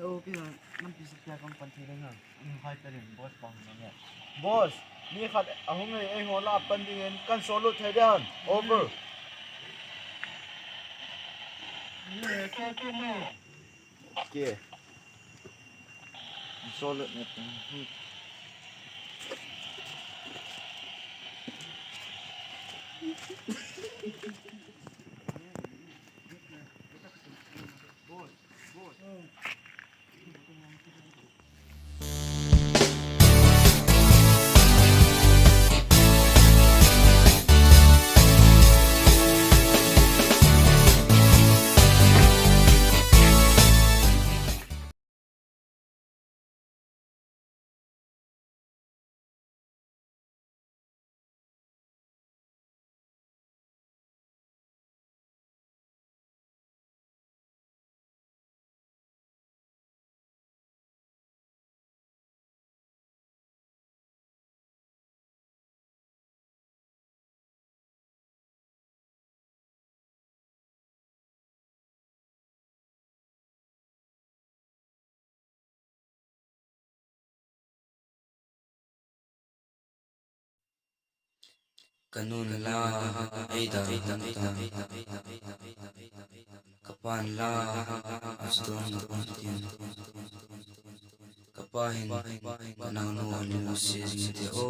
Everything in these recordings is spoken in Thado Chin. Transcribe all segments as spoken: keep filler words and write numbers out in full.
Lampi sukya kang pan thei ding ham. Hai ta ding, boss pang na nge. Boss, mi khat ahung e, eiho la pan ding in kan solo thei ding ham. Over. Ke. Solo ne. Kanun la, ei da, kapan la, asdon, kapa hin, kanau nu alu se jing te o.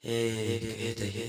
He, he, he, he.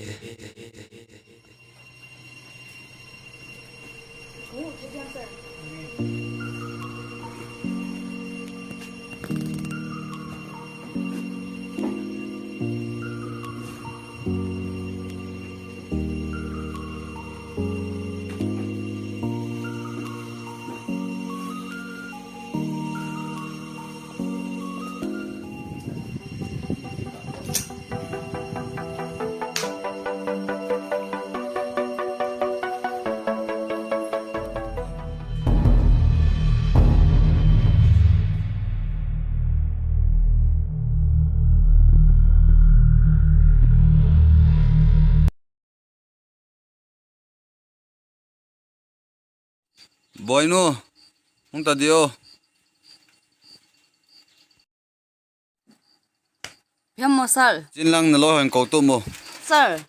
Boinu, hung ta diu. Yam mo, sir. Chin lang na lo han ko tu mo. Sir.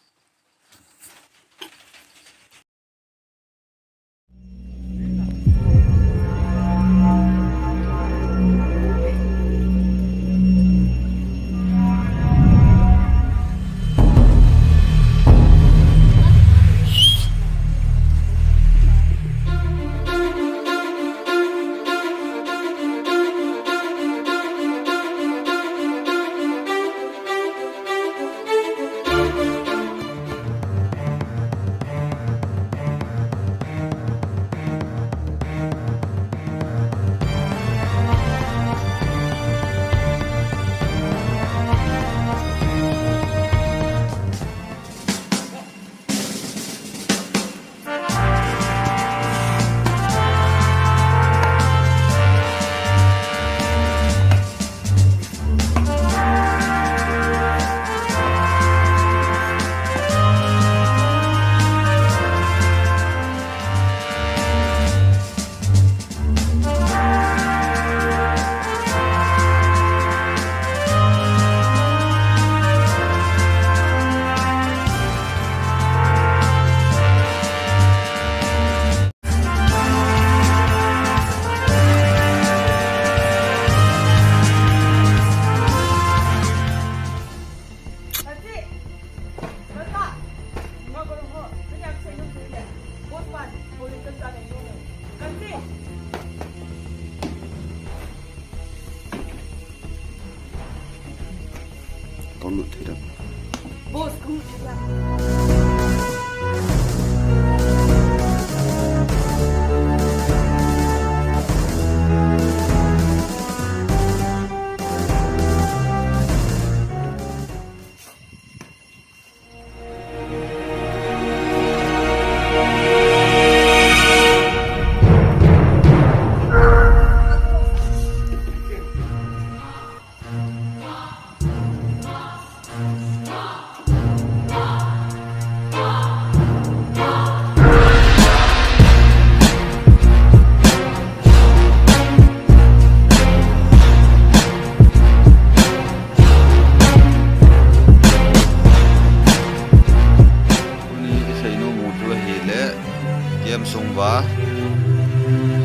Sung uva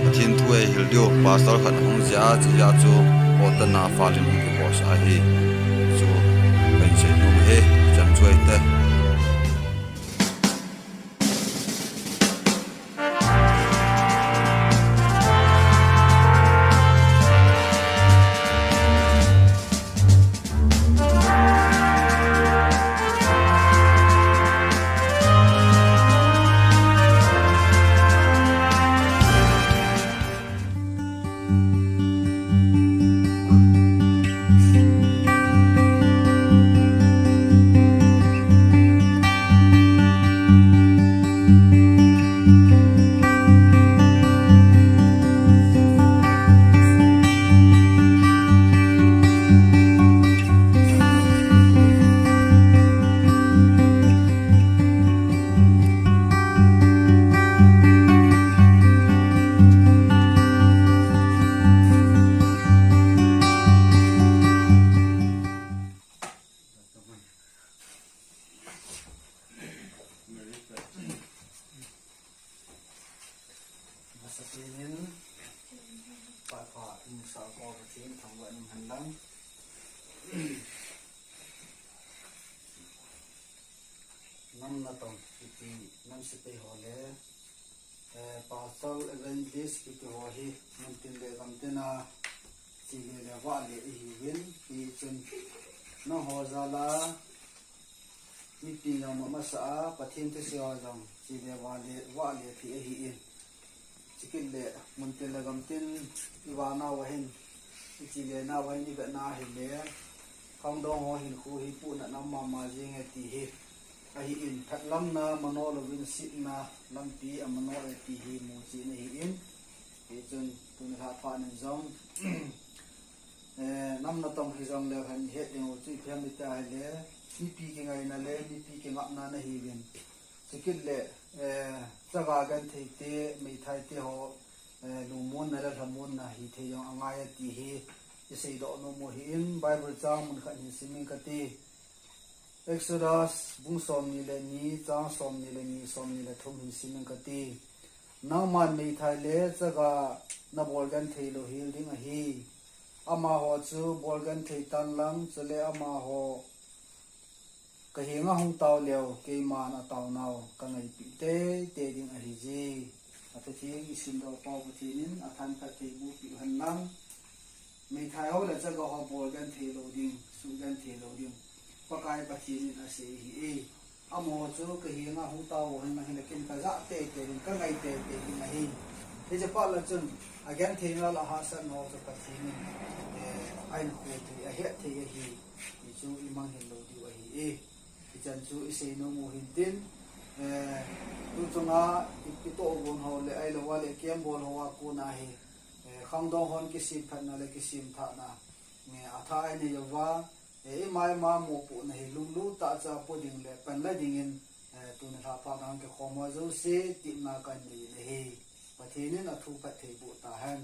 Pathen thu eihil diu pastor khat ahung jia, chujeh a chu Pathen in phalin hung kipohsah ahi. Chu kahin seinom ahi, chan chu ahite. Masapen in, Pakai in sah ko Pathen thangvah in hen lang. Nam natong kiti, nam sepai ho le, eh, pastor, evangelist kiti ho hi, muntin le gamtin a, chele le vale ihiuvin, hichun, nangho jal a, mipi jong mama sa a, Pathen thusei ho jong, chele vale, vale thei ahin. Chukit le, muntin le gamtin, ivah nau ahin, ichele nau ahin, ivet na ahile, khangdong ho hinkho hi puhnatna um mama jeng e ti hi. Ahin, phatlamna mano louvin setna lampi amano e ti hi muchen ahin. Hichun, tuni lha phat in jong, eh, nam natong hijong leu hen het ding u chu ipi ham iti ahile, mipi kingaina le, mipi kingapna nahiuvin. Chukit le, eh, chaga genthei te, meithai te ho, eh, lungmonna le lhamonna hithei jong angai e ti hi, iseidoh nom u ahin, Bible chang mun khat hin sim ing kati. Exodus bung somni le ni, chang somni le ni, somni le thum hin sim ing kati. Nangman meithai le chaga nabol genthei lou hel ding ahi. Amaho chu bol genthei tan lang, chule amaho kahenga hung tao leu, keiman ataonau kangaipi teitei ding ahije. Athu theng isimdoh pau Pathen in athan phatthei boh peh u hen lang. Meithai ho le chaga ho bol genthei lou ding, suh genthei lou ding, Pakai Pathen in asei ahi e. Amaho chu kahenga hung tao u hen lang, hinlah ken kajah teitei ding, kangai teitei ding ahi. Hiche phat le chun, agentheina le ahahsatna ho chu Pathen in, eh, ahin kho thei, ahet thei ahi. Ti chu imang hil lou diu ahi e. Hichan chu isei nom u hintin, eh, tu chunga i, itohgon ho le, ahilou le kembol ho a kona hi, eh, khangdong hon kisemphatna le kisemthahna, eh, athah inei uva, eh, ima ima mopohna hi lunglut tah cha po ding le panla dingin, eh, tuni lha phat a kikhom ho jouse, tepna kahin nei in ahi. Pathen in athu phatthei boh tahen.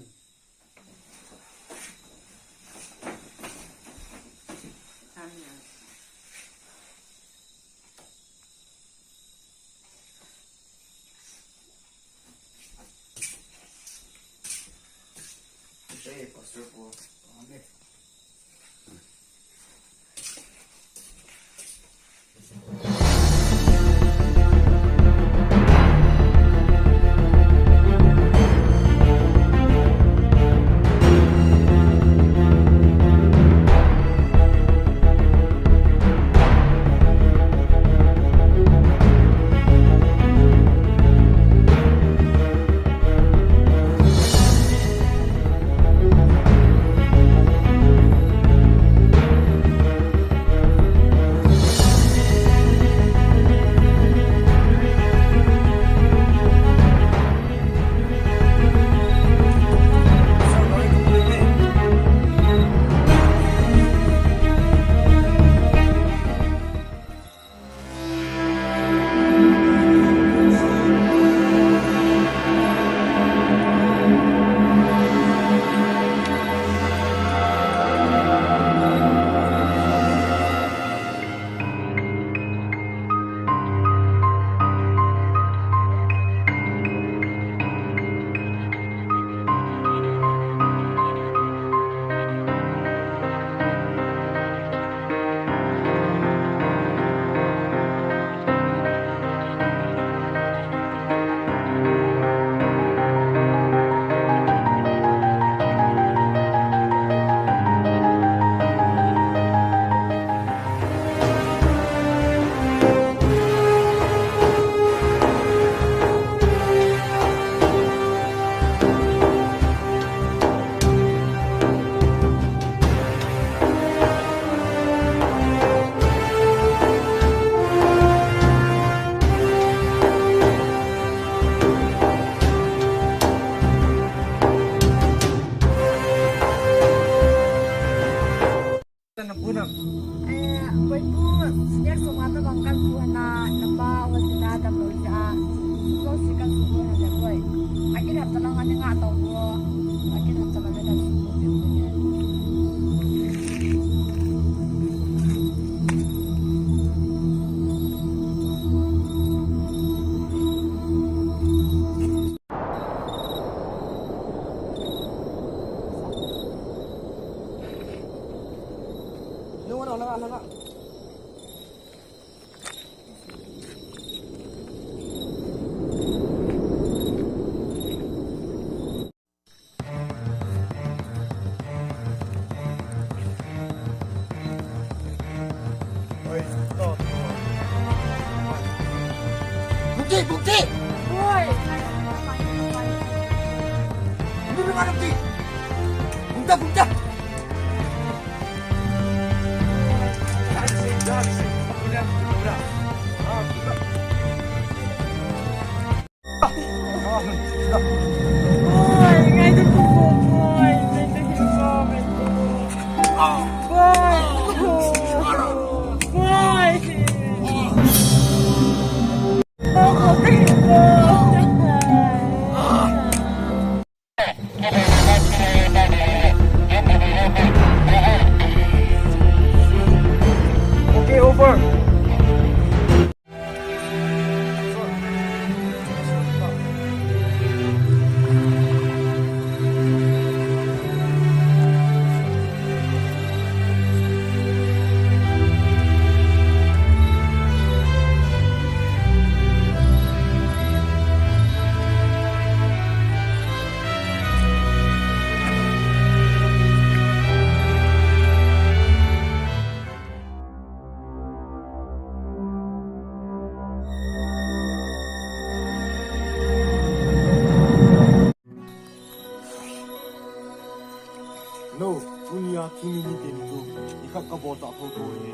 Lo ja, lo si kan su ko ha ja koi. Akin hap ta na ngani nga tau ko. Akin hap ta na le kan su ko. Bukti, bukti. Oi. Bukti, bukti. Bukti, bukti. Okay, over. No, tunia tuni ni teni tu, ikhat kabol ta tho tho hi.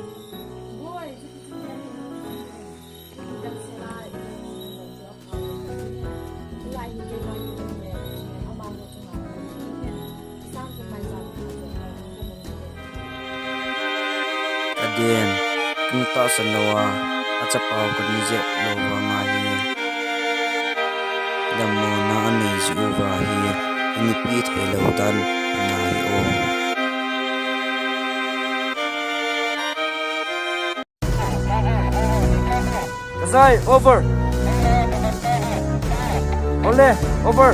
Kaden, kin tahsan lou a, achapa u kanui jep lou vang ahi. Damlou na anei jiu va hi, ini pi thei lou dan, na hi o. Kasai, over. Ole, over.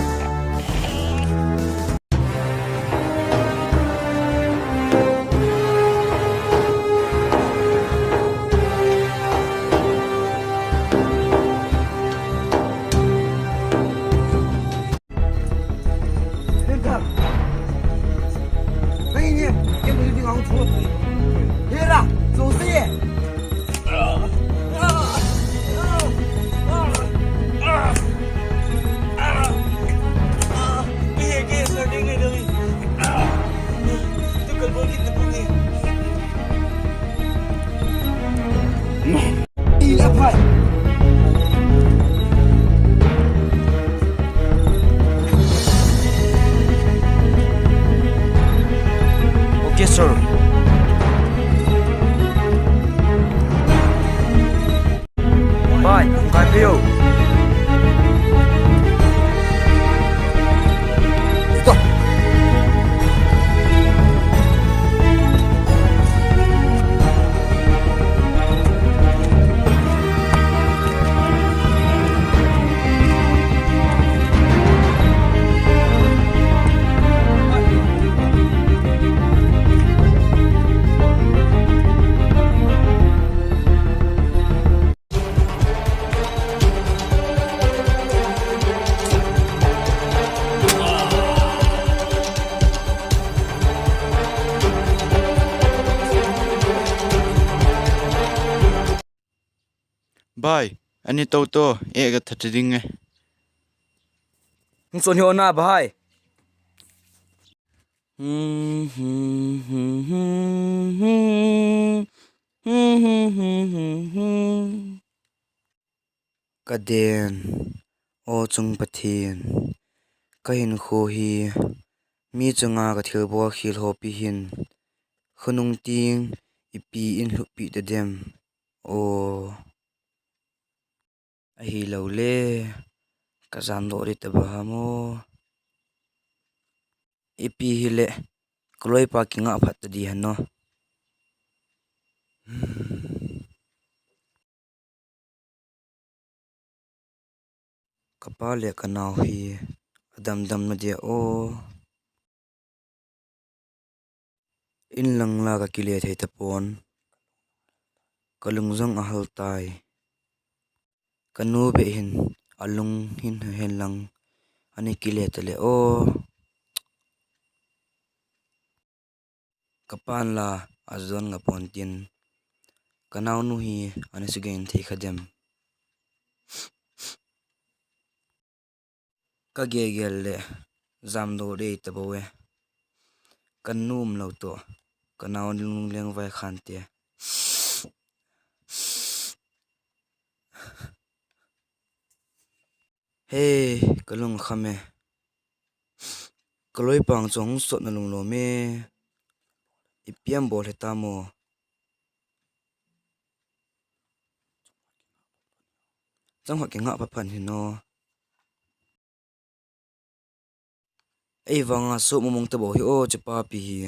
Okay, sir. Bye, bye, Bill. Stop. Bhai, ani tou tou, eh, ka that ding e. Hung son hi ona, bhai. Ka den, o chung Pathen, ka hinkho hi mi chunga ka thilbol khel ho pi hin, khonung ting ipi in lhup pi ta dem, o. Hilou le, kajam doh ding tabang ham o. Ipi hile, kaloipa kingah phat ta ding ham o. Kapa le kanao hi adamdam na dia o. In lang la kakile thei tapon. Kalung jong ahal tai. Kanu beh hin alung hin hen lang ana kile tale o. Kapan la ajon ngapon tin, kanaonu hi ana sugen thei kha dem. Kagel gel le jam doh ding tabang e. Kanu umlou toh, kanao lungleng vai khan te. He, kalung kham e. Kaloipa chong sot na lunglom e. Ipi ham bol hitam o. Chang ho kingah phat phat hin o. Ei vanga sumumung tabang hi o, chupa pi hi.